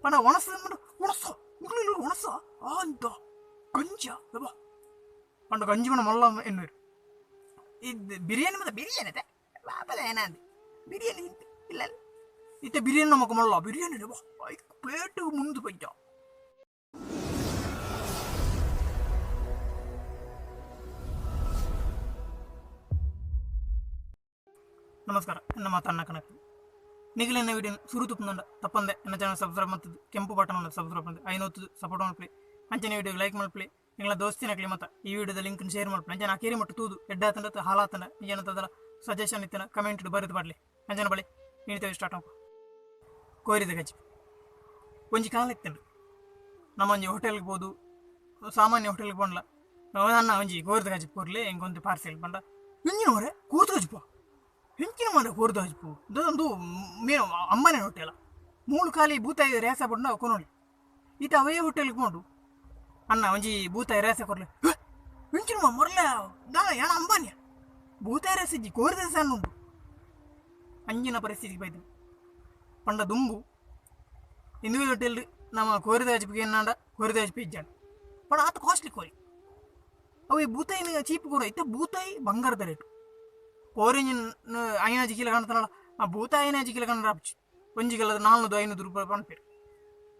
ಪಂಡ ಒಣಸ ಒಣಸ ಮುಗ್ಲು ಒಣಸ ಅಂತ ಗಂಜ ಬಾ ಪಂಡ ಗಂಜಿ ಪಂಡ ಮಲ್ಲ ಎನ್ನುವರು. ಇದು ಬಿರಿಯಾನಿ ಮತ್ತೆ ಬಿರಿಯಾನಿ ಅದೇ ಬಾಪದ ಏನಾದ ಬಿರಿಯಾನಿ ಇಲ್ಲ ಇತ್ತೆ ಬಿರಿಯಾನಿ ನಮಕ್ ಮಲ್ಲ ಬಿರಿಯಾನಿ ಬಾ ಪ್ಲೇಟ್ ಮುಂದೆ ಬೈಜ. ನಮಸ್ಕಾರ, ಎನ್ನ ಮಾತನ್ನ ಕಣಕ್ ನಿಖಿಲ್ ವಿಡಿಯೋ ಸುರು ತುಪ್ಪುಂಡ ತಪ್ಪಂದೆ ಎನ್ನ ಚಾನಲ್ ಸಬ್ಸ್ಕ್ರೈಬ್ ಮತ್ತು ಕೆಂಪು ಬಟನ್ ಉಂಡು ಸಬ್ಸ್ಕ್ರೈಬ್ ಮಾಡಿ ಐನೊತ್ತು ಸಪೋರ್ಟ್ ಮಲ್ಪಲಿ ಅಂಚನೆ ವಿಡಿಯೋ ಲೈಕ್ ಮಲ್ಪಲಿ ನಿಂಗಳ ದೋಸ್ತಿನಕ್ಲಿ ಮತ್ತು ಈ ವಿಡಿಯೋದ ಲಿಂಕ್ ಶೇರ್ ಮಲ್ಪಲಿ ಅಂಚನೆ ಕೇರಿ ಮಟ್ಟು ತೂದು ಎಡ್ಡಾತಂಡ ಹಾಲಾತಂಡ ನಿಜನಂತದಲ್ಲ ಸಜೆಷನ್ ಇತ್ತಿನ ಕಮೆಂಟ್ ಬರೆದು ಪಾಡ್ಲಿ ಅಂಚನೆ ಬಳಿ ನೀಡ್ತೇವೆ ಸ್ಟಾರ್ಟ್ ಮಾಡು. ಕೋರಿದ ಗಜ್ಜಿ ಒಂಜಿ ಕಾಲ ಇತ್ತಂಡು ನಮ್ಮ ಒಂಜಿ ಹೋಟೆಲ್ಗೆ ಬೋದು ಸಾಮಾನ್ಯ ಹೋಟೆಲ್ಗೆ ಪೋಂಡ್ಲ ಅಣ್ಣ ಒಂಜಿ ಕೋರಿದ ಗಜ್ಜಿ ಕೊರ್ಲಿ ಎಂಕೊಂದು ಪಾರ್ಸೆಲ್ ಪಂಡ ಇಂಜಿನ ಮರೆ ಕೋರಿದ ಗಜ್ಜಿಪ ಹೆಂಚಿನ ಮಾರೆ ಕೋರಿದ ಗಜ್ಜಿಪು ಒಂದು ಮೇನು ಅಂಬಾನಿ ಹೋಟೆಲ ಮೂಳು ಖಾಲಿ ಬೂತಾಯಿ ರೇಸ ಪಂಡ ಕೊನೊಳಿ ಈತ ಅವೇ ಹೋಟೆಲ್ಗೆ ಪೋಂಡು ಅಣ್ಣ ಒಂಜಿ ಬೂತಾಯಿ ರೇಸ ಕೊರ್ಲಿ ಹೆಂಚಿನ ಮೊರಲ ದಾಲ ಯಾಣ ಅಂಬಾನಿಯ ಬೂತಾಯಿ ರೇಸ ಇಜ್ಜಿ ಕೋರಿದ ಸಣ್ಣ ಉಂಟು ಅಂಜಿನ ಪರಿಸ್ಥಿತಿ ಬೈದು ಪಂಡ ದುಂಬು ಇಂದುವೆ ಹೋಟೆಲ್ ನಮ್ಮ ಕೋರಿದ ಗಜ್ಜಿಪಿಗೆ ಏನಾಂಡ ಕೋರಿದ ಗಜ್ಜಿಪಿ ಇಜ್ಜಾಂಡ ಪಂಡ ಆತ ಕಾಸ್ಟ್ಲಿ ಕೋರಿ ಅವು ಈ ಬೂತಾಯಿನ ಚೀಪ್ ಕೋರ ಇತ್ತ ಬೂತಾಯಿ ಬಂಗಾರದ ರೇಟು ಕೋರಿಂಜಿನ ಐನಾಜಿ ಕಿಲೋ ಕಾಣ್ತಾನಲ್ಲ ಆ ಬೂತಾಯಿ ಐನಾಜಿ ಕಿಲೋ ಕಾಣ ರಾಪುಚಿ ಒಂಜಿ ಕಿಲೋದ 400 500 ರೂಪಾಯಿ ಪನ್ಪೇರು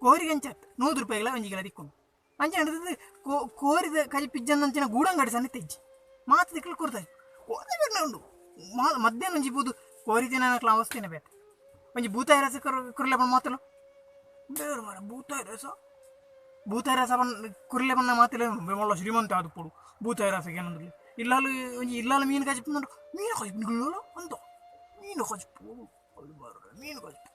ಕೋರಿಗೆ ಅಂಚಾತ್ 100 ರೂಪಾಯಿಗಳ ಒಂಜಿ ಕಿಲೋ ತಿಕ್ಕೊಂಡು ಅಂಚೆ ಹಿಡಿದು ಕೋರಿದ ಕಜಿ ಪಿಜ್ಜನ್ ಅಂಚಿನ ಗೂಡಂಗಡಿ ಸಣ್ಣ ತೆಜ್ಜಿ ಮಾತು ದಿಕ್ಕಲು ಕೊರ್ತಾಯಿ ಕೋರಿ ಬೇಡ ಉಂಡು ಮಧ್ಯಾಹ್ನ ಒಂಜಿ ಬೂದು ಕೋರಿ ತಿನ್ನಕ್ಲ ಅವಸ್ಥೆನೆ ಬೇತೆ ಒಂಜಿ ಬೂತಾಯಿ ರಸ ಕುರ್ಲೆ ಪಂಡ ಮಾತಲ್ಲ ಬೇರೆ ಮಾರ ಬೂತಾಯಿ ರಸ ಬೂತಾಯಿ ರಸ ಪಂಡ ಕುರ್ಲೆ ಪಂಡ ಮಾತಿಲ್ಲ ಮೊಳ್ಳ ಶ್ರೀಮಂತ ಅದು ಪೋಡು ಬೂತಾಯಿ ರಸಕ್ಕೆ ಏನಂದ್ರೆ ಇಲ್ಲಾಲು ಒಂಜಿ ಇಲ್ಲಾಲು ಮೀನು ಕಜಿಪು ಮೀನು ಕಜಿಪು ಅಂತ ಮೀನು ಕಜಿಪು ಮೀನು ಕಜಿಪು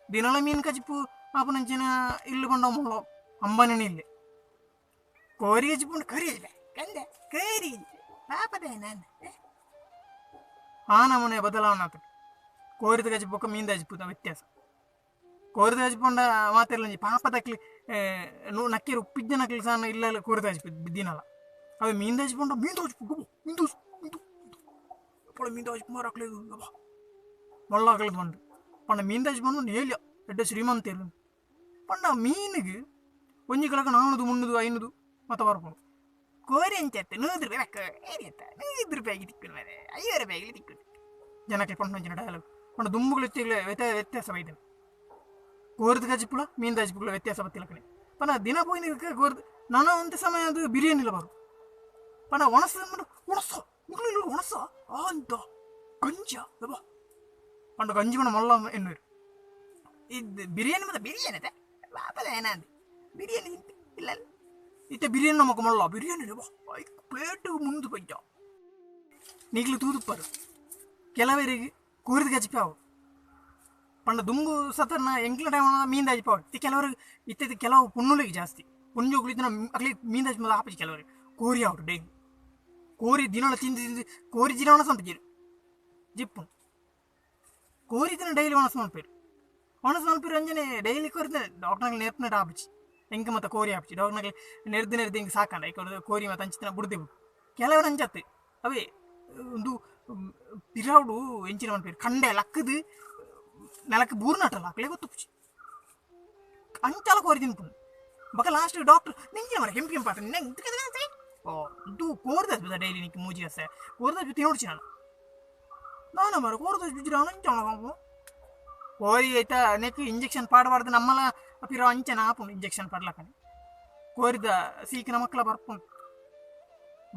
ದಿನಲ ಮೀನು ಕಜಿಪು ಆಪನಂಚಿನ ಇಲ್ಲು ಪಂಡ ಮೊಳ್ಳ ಅಂಬಾನಿ ಇಲ್ಲೆ ಕೋರಿ ಕಜಿಪು ಕರಿ ಕಂದೆ ಕರಿ ಪಾಪದ ನಾನು ಆ ನಮೂನೆ ಬದಲಾವಣೆ ಆತುಂಡು ಕೋರಿದ ಕಜಿಪು ಮೀನ್ದ ಕಜಿಪುದ ವ್ಯತ್ಯಾಸ. ಕೋರಿದ ಕಜಿಪುಂಡ ಮಾತೆರ್ಲ ಒಂಜಿ ಪಾಪದಕ್ಲಿ ನಕ್ಕೇರು ಉಪ್ಪಿಜ್ಜನಕ್ಲಿ ಸಹ ಇಲ್ಲ ಕೋರಿದ ಕಜಿಪು ದಿನಲ ಅವೆ ಮೀನ್ದ ಕಜಿಪುಂಡ ಮೀನ್ದ ಕಜಿಪು ಮೀನ್ದ ಪೊಳ ಮೀನ್ದ ಕಜಿಪು ಮಾರಾಕ್లేదు ಮೊಳ್ಳ ಆಕಲದು ಪಂಡು ಪಂಡ ಮೀನ್ದ ಕಜಿಪು ನೇಲ್ಯ ಎಡ್ಡೆ ಶ್ರೀಮಂತೇರು ಪಂಡ ಮೀನಿಗೆ ಒಂಜಿ ಕಲಕ 400 300 500 ಮತ್ತ ಬರ್ಪುಂಡು ಕೋರಿ ಅಂಚತ್ತೆ 100 ರೂಪಾಯಿ ಕೋರಿ ಅಂತ 100 ರೂಪಾಯಿಗೆ ತಿಕ್ಕೊಂಡು ಮಾರೆ 50 ರೂಪಾಯಿಗೆ ತಿಕ್ಕೊಂಡು ಜನಕ್ಕೆ ಪಂಡ ಒಂಚಿನ ಡೈಲಾಗ್ ಪಂಡ ದುಂಬುಗಳು ಇತ್ತಿಗ್ಲೇ ವ್ಯತ್ಯಾಸ ಬೈದನೆ ಕೋರಿದ ಕಜಿಪುಳ ಮೀನ್ದ ಕಜಿಪುಗಳ ವ್ಯತ್ಯಾಸ ಬತ್ತಿಲಕನೆ ಪಂಡ ದಿನ ಪೋಯಿನ ಕೋರಿದ ನಾನು ಅಂತ ಸಮಯ ಅದು ಬಿರಿಯಾನಿ ಇಲ್ಲ ಬರು ಪಂಡ ಒಣಸ ಒಣಸ ಮುಗ್ಲು ಒಣಸ ಅಂತ ಗಂಜ ಬಾ ಪಂಡ ಗಂಜಿ ಪಂಡ ಮೊಲ್ಲ ಎನ್ನುವರು ಇದು ಬಿರಿಯಾನಿ ಮತ್ತೆ ಬಿರಿಯಾನಿ ಅದೇ ಬಾಪದ ಏನಾದ ಬಿರಿಯಾನಿ ಇಲ್ಲ ಇತ್ತೆ ಬಿರಿಯಾನಿ ನಮಕ್ ಮೊಳ್ಳ ಬಿರಿಯಾನಿ ಬಾ ಪ್ಲೇಟ್ ಮುಂದೆ ಬೈಜ ನೀಗ್ಲು ತೂದುಪ್ಪರು ಕೆಲವರಿಗೆ ಕೋರಿದ ಗಜಿಪೆ ಅವು ಪಂಡ ದುಂಬು ಸತರ್ನ ಎಂಕ್ಲ ಟೈಮ್ ಮೀನ್ದ ಗಜಿಪೆ ಅವು ಕೆಲವರು ಇತ್ತೆ ಕೆಲವು ಪುಣ್ಣುಲಿಗೆ ಜಾಸ್ತಿ ಪುಂಜೋಗ್ಲು ಇತ್ತಿನ ಅಕ್ಲಿ ಮೀನ್ದ ಗಜಿಪೆ ಆಪಜಿ ಕೆಲವರಿಗೆ ಕೋರಿ ಆವಡು ಡೈಲಿ ಕೋರಿ ದಿನಳ ತಿಂದು ತಿಂದು ಕೋರಿ ದಿನ ಒಣಸ ಮಲ್ಪುಜೆರ್ ಜಿಪ್ಪು ಕೋರಿ ದಿನ ಡೈಲಿ ಒಣಸ ಮಲ್ಪೇರು ಒಣಸ ಮಲ್ಪೇರು ಅಂಚನೆ ಡೈಲಿ ಕೋರಿ ಡಾಕ್ಟರ್ನಕ್ಲೆ ನೆರ್ಪುನೆಟ್ ಆಪುಜಿ ಎಂಕ್ ಮತ್ತ ಕೋರಿ ಆಪುಜಿ ಡಾಕ್ಟರ್ನಕ್ಲೆ ನೆರ್ದು ನೆರ್ದು ಎಂಕ್ ಸಾಕಂಡ ಐಕ್ ಕೋರಿ ಮತ್ತ ಅಂಚಿನ ಬುಡ್ದೆ ಬುಡು ಕೆಲವರು ಅಂಚತ್ತೆ ಅವೇ ಉಂದು ಪಿರಾವುಡು ಎಂಚಿನ ಮನ್ಪೇರು ಕಂಡೆ ಲಕ್ಕದು ನೆಲಕ್ಕೆ ಬೂರ್ನಟಲ್ಲ ಅಕ್ಲೆ ಗೊತ್ತುಪುಜಿ ಅಂಚಾಲ ಕೋರಿ ತಿನ್ಪುಂಡು ಬೊಕ ಲಾಸ್ಟ್ ಡಾಕ್ಟರ್ ನೆಂಚಿನ ಮರ ಕೆಂಪು ಕೆಂಪು ಆತ ಓ ಇದು ಕೋರ್ದ ಡೈಲಿ ನಿಕ್ ಮೂಜಿ ಅಸೆ ಕೋರ್ದ ತಿನ್ನೋಡ್ಚಿ ನಾನು ನಾನು ಮರ ಕೋರ್ದ ಬಿಜ್ರ ಅಂಚ ಕೋರಿ ಐತ ನೆಕ್ ಇಂಜೆಕ್ಷನ್ ಪಾಡಬಾರ್ದು ನಮ್ಮಲ ಪಿರ ಅಂಚನ ಆಪುಂಡು ಇಂಜೆಕ್ಷನ್ ಪಾಡ್ಲಕನೆ ಕೋರಿದ ಸೀಕಿನ ಮಕ್ಕಳ ಬರ್ಪುಂಡು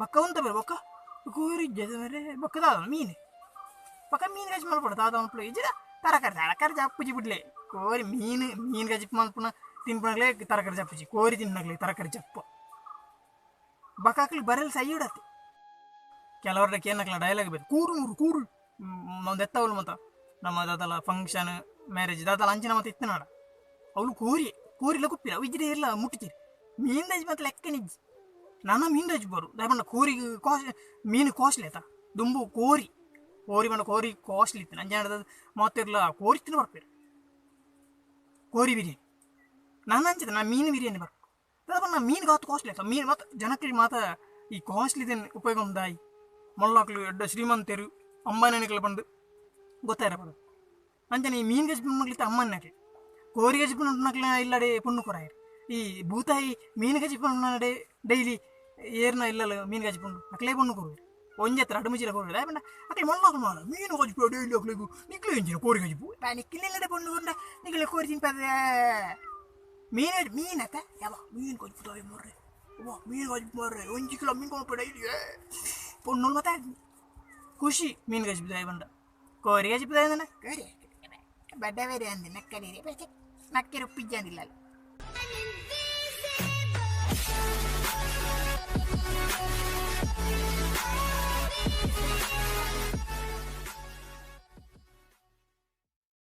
ಬಕ್ಕ ಉಂತ ಬೇರೆ ಬೊಕ್ಕ ಕೋರಿ ಮೇರೆ ಬೊಕ್ಕ ದಾದ ಮೀನು ಬೊಕ್ಕ ಮೀನು ಗಜ್ಜಿ ಮಲ್ಪೊಡು ದಾದ ಮಲ್ಪುಡು ಇಜ್ಜಿಡ ತರಕಾರಿ ತರಕಾರಿ ಜಪ್ಪುಜಿ ಬಿಡ್ಲೆ ಕೋರಿ ಮೀನು ಮೀನು ಗಜ್ಜಿ ಮಲ್ಪುನ ತಿನ್ಪುನಗ್ಲೆ ತರಕಾರಿ ಜಪ್ಪುಜಿ ಕೋರಿ ತಿನ್ನಗ್ಲೆ ತರಕಾರಿ ಜಪ್ಪು ಬಕಾಕ್ಲಿ ಬರೆಲ್ ಸೈಯುಡತ್ತೆ ಕೆಲವರ ಕೇನಕ್ಲ ಡೈಲಾಗ್ ಬೇಕು ಕೂರು ಮೂರು ಕೂರು ಒಂದು ಎತ್ತವಳು ಮತ್ತ ನಮ್ಮ ದಾದಲ ಫಂಕ್ಷನ್ ಮ್ಯಾರೇಜ್ ದಾದಲ ಅಂಚಿನ ಮತ್ತೆ ಇತ್ತನಾಡ ಅವಳು ಕೋರಿ ಕೋರಿಲ ಕುಪ್ಪಿಲ್ಲ ಇಜ್ಜಿಡ ಇರಲ್ಲ ಮುಟ್ಟಿತೀರಿ ಮೀನ್ದಜ್ ಮತ್ತೆ ಲೆಕ್ಕ ನಿಜ್ಜಿ ನನ್ನ ಮೀನ್ದಜ್ ಬರು ದಯಪಂಡ ಕೋರಿಗೆ ಕಾಸ್ಟ್ ಮೀನು ಕಾಸ್ಟ್ಲಿ ಆಯ್ತಾ ದುಂಬು ಕೋರಿ ಕೋರಿ ಪಂಡ ಕೋರಿ ಕಾಸ್ಟ್ಲಿ ಇತ್ತು ನಂಜಾನದ ಮಾತಿರ್ಲ ಕೋರಿ ತಿನ್ನ ಬರ್ಪೇರು ಕೋರಿ ಬಿರಿಯಾನಿ ನಾನು ಅಂಚಿದ ನಾ ಮೀನು ಬಿರಿಯಾನಿ ಬರ್ಪು ದಯಪಂಡ ಮೀನು ಕಾತು ಕಾಸ್ಟ್ಲಿ ಆಯ್ತಾ ಮೀನು ಮತ್ತು ಜನಕ್ಕೆ ಮಾತ ಈ ಕಾಸ್ಟ್ಲಿ ಇದನ್ನು ಉಪಯೋಗ ಉಂದಾಯಿ ಮೊಳ್ಳಾಕ್ಲು ಎಡ್ಡ ಶ್ರೀಮಂತರು ಅಂಬಾನಿಗಳು ಬಂದು ಗೊತ್ತಾಯಿರಬಾರ್ದು ಅಂಚನೆ ಈ ಮೀನು ಗಜ್ಜಿ ಮಗ್ಲಿತ್ತು ಅಮ್ಮನಕ್ಕೆ ಕೋರಿ ಕಜಿಪುನಕ್ಲೆನ ಇಲ್ಲಡೆ ಪೊಣ್ಣು ಕೊರಾಯೆರ್. ಈ ಬೂತಾಯಿ ಮೀನು ಕಜಿಪುನಡೆ ಡೈಲಿ ಏರ್ನ ಇಲ್ಲಲ್ ಮೀನು ಕಜಿಪುಂಡು ಅಕ್ಲೇ ಪೊಣ್ಣು ಕೊರುವೆರ್. ಒಂಜಿ ರಡ್ಡ್ ಮೂಜಿಲ ಕೊರುವೆರ್. ದಾಯೆ ಪಂಡ ಅಕ್ಲೆ ಮಲ್ಲಾಕುಲು ಮಾರ ಮೀನು ಕಜಿಪು ಡೈಲಿ ಅಕ್ಲೆಗ್ ನಿಕ್ಲೆ ಎಂಚಿನ ಕೋರಿ ಕಜಿಪು ನಿಕ್ಲೆ ಇಲ್ಲಡೆ ಪೊಣ್ಣು ಕೊರ್ಂಡ ನಿಕ್ಲೆ ಕೋರಿ ತಿನ್ಪದ. ಮೀನು ಮೀನತ್ತ ಯಾವ ಮೀನು ಕಜಿಪು ದಾಯೆ ಮಾರ್ರೆ, ವಾ ಮೀನು ಕಜಿಪು ಮಾರ್ರೆ, ಒಂಜಿ ಕಿಲೋ ಮೀನು ಕೊನೊಪೆ ಡೈಲಿ. ಪೊಣ್ಣುಲು ಮಾತ ಖುಷಿ ಮೀನು ಕಜಿಪು ದಾಯೆ ಪಂಡ. ಕೋರಿ ಕಜಿಪು ದಾಯೆ ಪಂಡ ಕೋರಿ ಬಡವೆರೆ ಅಂದ್ ನಕ್ಕರೆ ನಕ್ಕೆರೆ ಉಪ್ಪಿಜ್ಜಂದಿಲ್ಲ.